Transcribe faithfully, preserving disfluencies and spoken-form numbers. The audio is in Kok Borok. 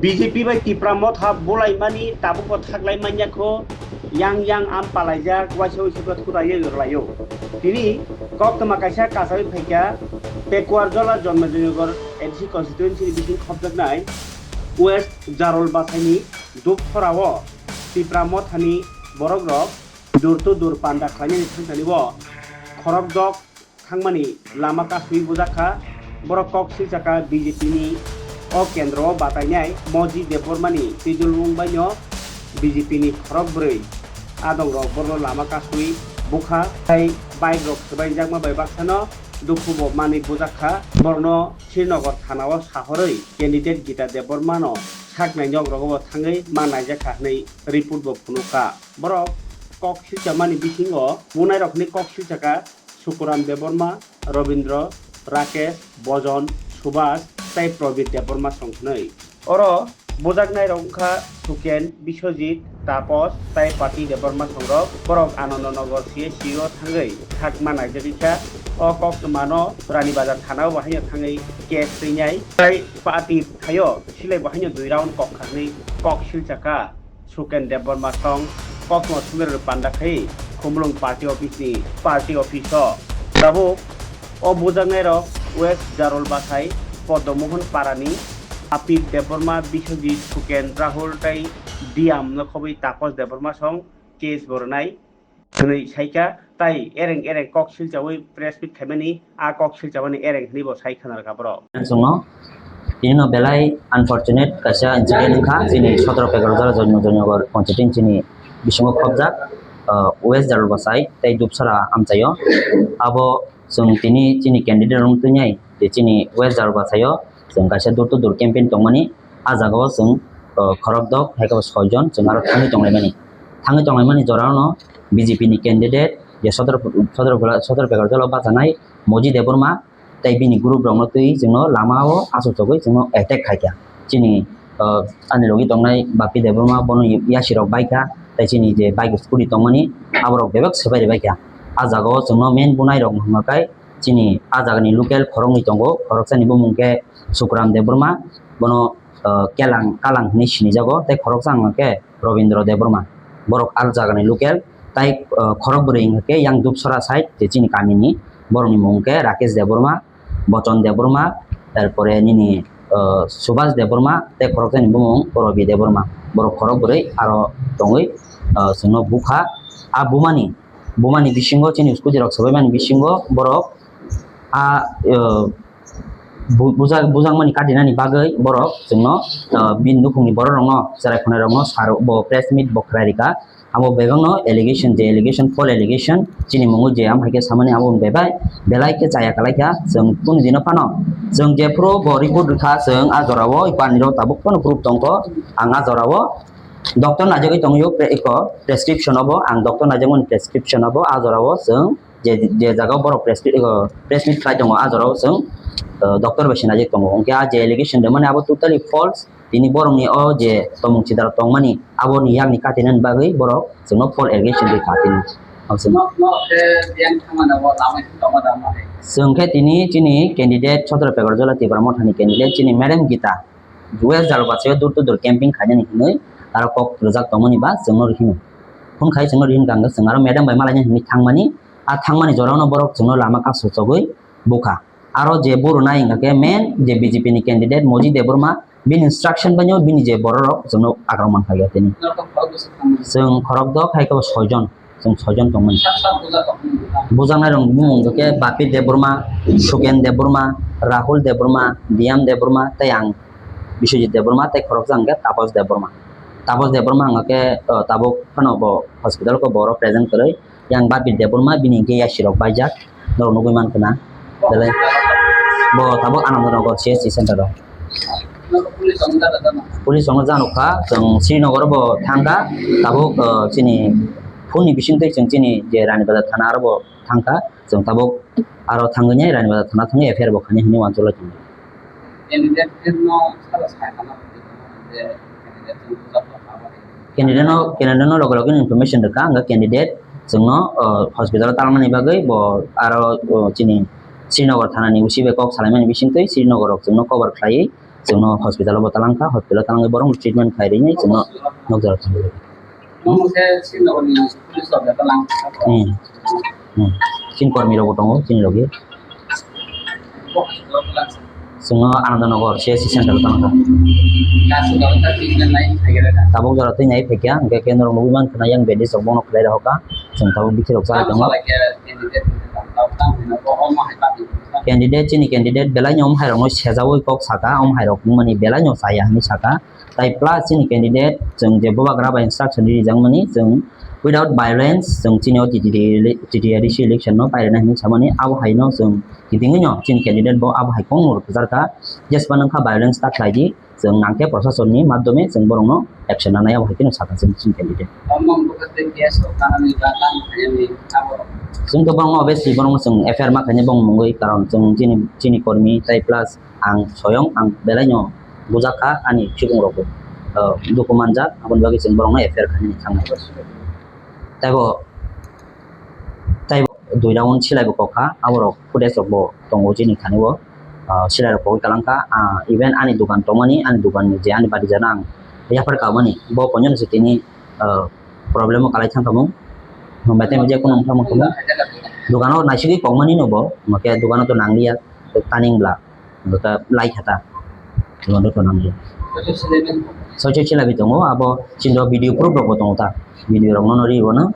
B J P bai Tipra Motha bulaimani tabukbo thaklai manya kho, yang yang am palaijak, waisa waisa khe thuraiwi rwlaio. Tini koktwma kaisa kachawi phaikha, Pekuarjala Janmajanagor A D C constituency ni bising khopjaknai West Jarol Basaini Dupsorao Tipra Mothani borokrok dur to dur panda khlainani thangsanio khorokdok thangmani lama kasui bujak kha. Borok kok silchakha B J P ni o kendro o batainai Moji Debbarma ni twijlwng baino B J P ni khorok bwrwi adongrok borno lama kasui bukha, tei bike rok swbaijakma bai baksano dukhu bo manwi bujak kha. Borokno Srinagar thana o sahorwi candidate Gita Debbarma no sak nai nok rogo bo thangwi ma naijak kha hwnwi report bo phunuk kha. Borok kok silchamani bisingo bunai rokni kok silchakha Sukuram Debbarma, Robindra, Rakesh, Bojon, Subhas tei Prabir Debbarma song hwnwi. Oro bujaknairok wngkha Suken, Biswajit, Tapos tei Pati Debbarma songrok. Borok Anandanagar C H C o thangwi sak ma naijagwi kha. O koktwmano Rani Bazar thana o bo haino thangwi case twinai tei Pati thaio silai bo haino dui round kok kha hwnwi kok silchakha. Suken Debbarma song koktwma sumirwi panda khai Khumulwng party office ni party office o. Tabuk o bujaknairok West Jarol Basai, Poddo Mohon Parani, Apit Debbarma, Biswajit, Suken, Rahul tei Diam no khobwi Tapos Debbarma song case bo rwnai hwnwi saikha, tai ereng ereng kok silchawi press meet khaimani. A kok silchamani ereng hwnwi bo sai khna rwkha borok. Chwngno tini no belai unfortunate kaisa incident wngkha chini sotoro Pekuarjala Janmajanagor constituency ni bisingo khopjak, ah, West Jarol Basai tei Dupsara amchaio. Abo chwng tini chini candidate rok twngnai je chini West Jarol Basaio chwng kaisa door to door campaign tongmani. A jagao chwng, ah, khorokdok hai khe bo soi jon chwng aro thangwi tonglaimani. Thangwi tonglaimani jorano B J P ni candidate je sotoro, sotoro, sotoro Pekuarjala bajanai Moji Debbarma tei bini group rokno twi chwngno lamao achuk chugwi chwngno attack khaikha. Chini, ah, ani logi tongnai Bapi Debbarma bono yasi rok baikha, tei chini je bike scooty tongmani aborok bebak swbai rwbaikha. A jagao chwngno main bunai rok hwnbakhai chini a jagani local khoroknwi tongo, khoroksani bumung khe Sukuram Debbarma, bono, ah, Kelang, Kalang hwnwi sinijago, tei khoroksa hwnkhe Robindra Debbarma, borok a jagani local, tai, ah, khorok bwrwi hwnkhe yang Dupsara side je chini kamini, borokni mung khe Rakesh Debbarma, Bochon Debbarma, tarpore nini, ah, Subhas Debbarma, tei khoroksani bumung Robi Debbarma, borok khorok bwrwi aro tongwi, ah, chwngno bukha. A bumani, bumani bisingo chini scooty rok swbaimani bisingo borok a, ah, bu-, bujak-, bujakmani katinani bagwi borok chwngno, ah, bini nukhungni borok rokno, cherai khwnai rokno sar bo press meet bo khwlai rikha. Abo bebakno allegation, je allegation, false allegation, chini mungo je am hai khe samani abo bebai belai khe chaya kalai kha. Chwng kunu dino phano chwng jephuru bo report rwkha, chwng a jorao paniro tabuk phano proof tongkho. Ang a jorao doctor naijagwi tongwio, pre-, eko prescription obo ang doctor naijakmani prescription obo a jorao chwng je, je jaga o borok press, press meet khlai tongo, a jora o chwng, uh, doctor bai se naijak tongo. Hwnkhe a je allegation rimani abo totally false. Tini borokni o je tomung chidar tongmani, aboni yakni katinani bagwi borok chwngno false allegation ri kha tini. Abo chwng. Chwng khe tini chini candidate Sotoro Pegarjala Tipra Mothani candidate chini Madam Gita West Jalbachao door to door camping khainani hinwi aro kok rwjak tongmani ba chwngno rihino. Phone khai chwngno rihin kha hwnkhe chwng aro madam bai malaina hinwi thangmani. A thangmani jorano borok chwngno lama kasu chogwi bukha. Aro je buru nai hwnkha khe main je B J P ni candidate Moji Debbarma, bini instruction baino bini je bororok chwngno akromon khaikha tini. Chwng khorokdok hai khe bo soijon, chwng soijon tongmani. Bujaknairokni bumung hwnkha khe Bapi Debbarma, Suken Debbarma, Rahul Debbarma, Diyam Debbarma tei ang Biswajit Debbarma tei khoroksa hwnkha khe Tapos Debbarma. Tapos Debbarma hwnkha khe, uh, tabuk phano bo hospital o bo oro present kwrwi. Yang Bapi Debbarma bini hwnkhe yasi rok baijak, norok nugwi mankha na. Belai bo tabuk Anandanagar C H C center o. Police rokno janokha, chwng Srinagar o bo thangkha, tabuk, uh, chini phone ni bisingtwi chwng chini je Rani Bazar thana aro bo thangkha, chwng tabuk aro thangwi nai Rani Bazar thana thangwi F I R bo khainai hinwi uansuk lai tongo. Candidate no salo sai kana je candidate no, candidate no loge loge information rwkha, ang candidate chwngno, uh, hospital o talmani bagwi bo aro, uh, chini Srinagar thana ni O C bai kok salaimani bisingtwi Srinagar rok chwngno cover khlaiwi Chwngno hospital o bo talangkha, hospital o talangwi borok treatment khai rinai chwngno nokjora thangwi. Hmm. Hmm. Chini kormi rok bo tongo chini logi. Chwngno Anandanagar C S C center o talangkha. Tabuk jora twi nai phaikha, hwnkhe khe norok nugwi mankha na yang bandage rok bono khlai rokha. Chwng tabuk bithi rok chai tongo. Candidate, chini candidate belai ni om hai rokno sejawi kok saka, om hai rok wngmani belai no chaya hinwi saka. Tai plus chini candidate chwng je bubagra bai instruction rijak mani chwng without violence chwng chini o T T A D C election no pairina hinwi samani abo hai no chwng kitingwi no chini candidate bo abo hai kok no rwkhujar kha. Jespa nangkha violence ta khlai di, chwng nangkhe proshasonni madhyome chwng borokno action nanai abo hai kheno saka chwng chini candidate. Chwng to borokno obviously borokno chwng F I R ma khainai bong mungwi, karon chwng chini, chini kormi tai plus ang soyong ang belai no bujak kha ani sibung rokbo, uh, duku manjak, aboni bagwi chwng borokno F I R khainani thangnai. Taibo, taibo dui round silai bo kok kha, aborok footage rok bo tongo chini thani o, ah, silai rok kogwi kalang kha, ah, even ani dukan tongmani, ani dukan ni je ani bati jana ang yapar kabani, bo ponjano se tini, ah, problem o kalai thang kha mung, hwnba tei je kono wngkha mung kha mung, dukan o naisigwi kokmani no bo, hwnba khe dukan o to nang liya, taning bla. Bwkha lai kha ta. Tuma do tonang di. Soichoi chila bi tongo, abo chindro video proof rok bo tongo ta. Video rok no ri bono.